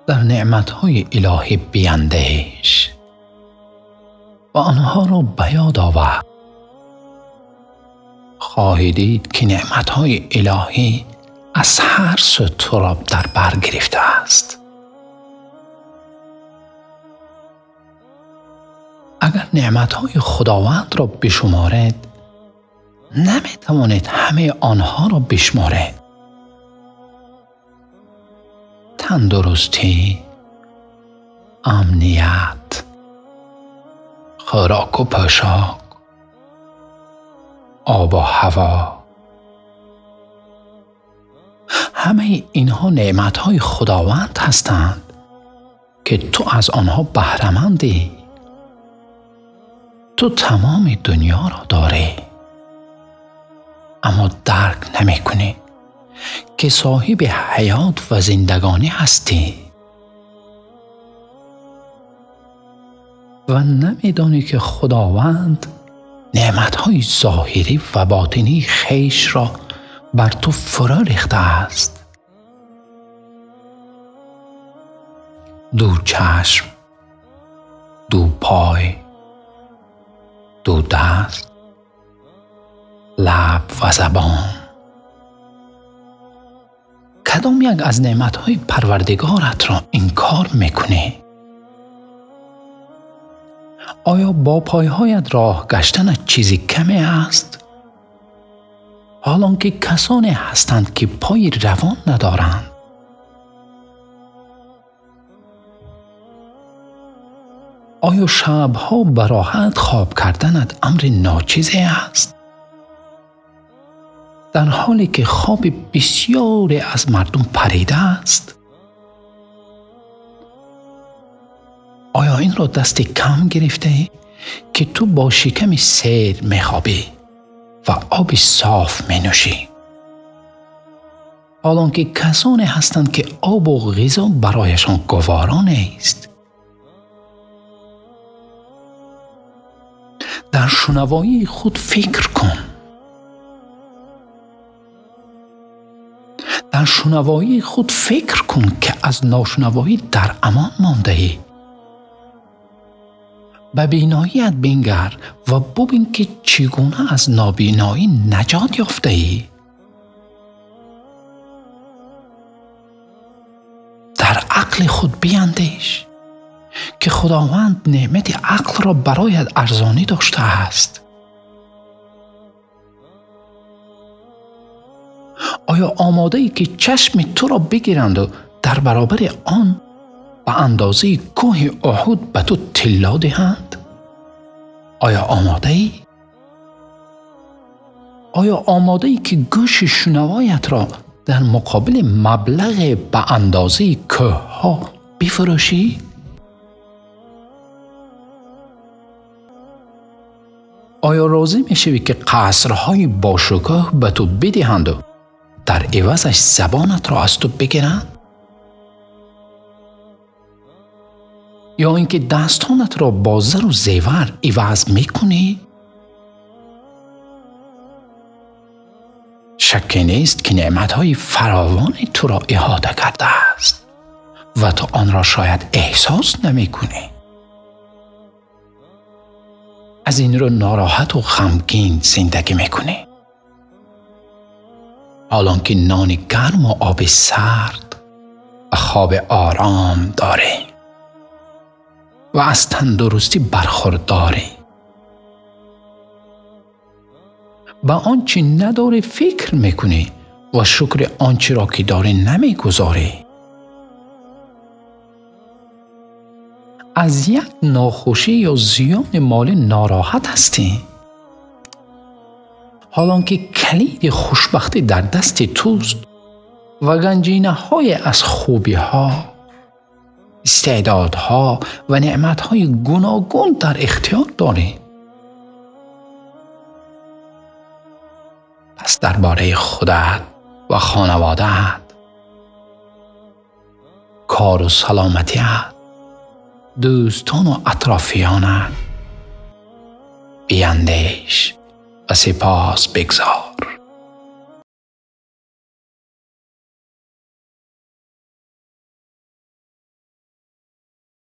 Дар неъматҳои илоҳӣ биандеш ва онҳоро ба ёд овар. Хоҳӣ дид, ки неъматҳои илоҳӣ аз ҳар сӯ туро дар бар гирифтааст. Агар неъматҳои Худовандро бишуморед, наметавонед ҳамаи онҳоро бишморед. Тандурустӣ, амният, хӯроку пӯшок, обу ҳаво, ҳамаи инҳо неъматҳои Худованд ҳастанд, ки ту аз онҳо баҳрамандӣ. Ту тамоми дунёро дорӣ, аммо дарк намекунӣ, ки соҳиби ҳаёт ва зиндагонӣ ҳастӣ ва намедонӣ, ки Худованд неъматҳои зоҳирӣ ва ботинии хешро бар ту фурӯ рехтааст. Ду чашм, ду пой, ду даст, лаб ва забон. Кадом як аз неъматҳои Парвардигоратро инкор мекунӣ? Оё бо пойҳоят роҳ гаштанат чизи каме аст? Ҳол он ки касоне ҳастанд, ки пои равон надоранд. Оё шабҳо ба роҳат хоб карданат амри ночизе аст? Дар ҳоле ки хоби бисёре аз мардум паридааст? Оё инро дасти кам гирифтаӣ, ки ту бо шиками сер мехобӣ ва оби соф менӯшӣ? Ҳол он ки касоне ҳастанд, ки обу ғизо барояшон гуворо нест. Дар шунавоии худ фикр кун. Дар шунавоии худ фикр кун, ки аз ношунавоӣ дар амон мондаӣ. Ба биноият бингар ва бубин, ки чӣ гуна аз нобиноӣ наҷот ёфтаӣ. Дар ақли худ биандеш, ки Худованд неъмати ақлро бароят арзонӣ доштааст. Оё омодаӣ, ки чашми туро бигиранду дар баробари он ба андозаи кӯҳи Уҳуд ба ту тилло диҳанд? Оё омодаӣ? Оё омодаӣ, ки гӯши шунавоятро дар муқобили маблағе ба андозаи кӯҳҳо бифурӯшӣ? Оё розӣ мешавӣ, ки қасрҳои бошукӯҳ ба ту бидиҳанду дар ивазаш забонатро аз ту бигиранд? Ё ин ки дастонатро бо зару зевар иваз мекунӣ? Шакке нест, ки неъматҳои фаровоне туро иҳота кардааст ва ту онро шояд эҳсос намекунӣ. Аз ин рӯ нороҳату ғамгин зиндагӣ мекунӣ, ҳол он ки нони гарму оби сард ва хоби ором дорӣ ва аз тандурустӣ бархурдорӣ. Ба он чӣ надорӣ фикр мекунӣ ва шукри он чиро ки дорӣ намегузорӣ. Аз як нохушӣ ё зиёни молӣ нороҳат ҳастӣ, ҳол он ки калиди хушбахтӣ дар дасти туст ва ганҷинаҳое аз хубиҳо, истеъдодҳо ва неъматҳои гуногун дар ихтиёр дорӣ. Пас дар бораи худат ва хонаводаат, кору саломатиат, дӯстону атрофиёнат биандеш ва сипос бигзор.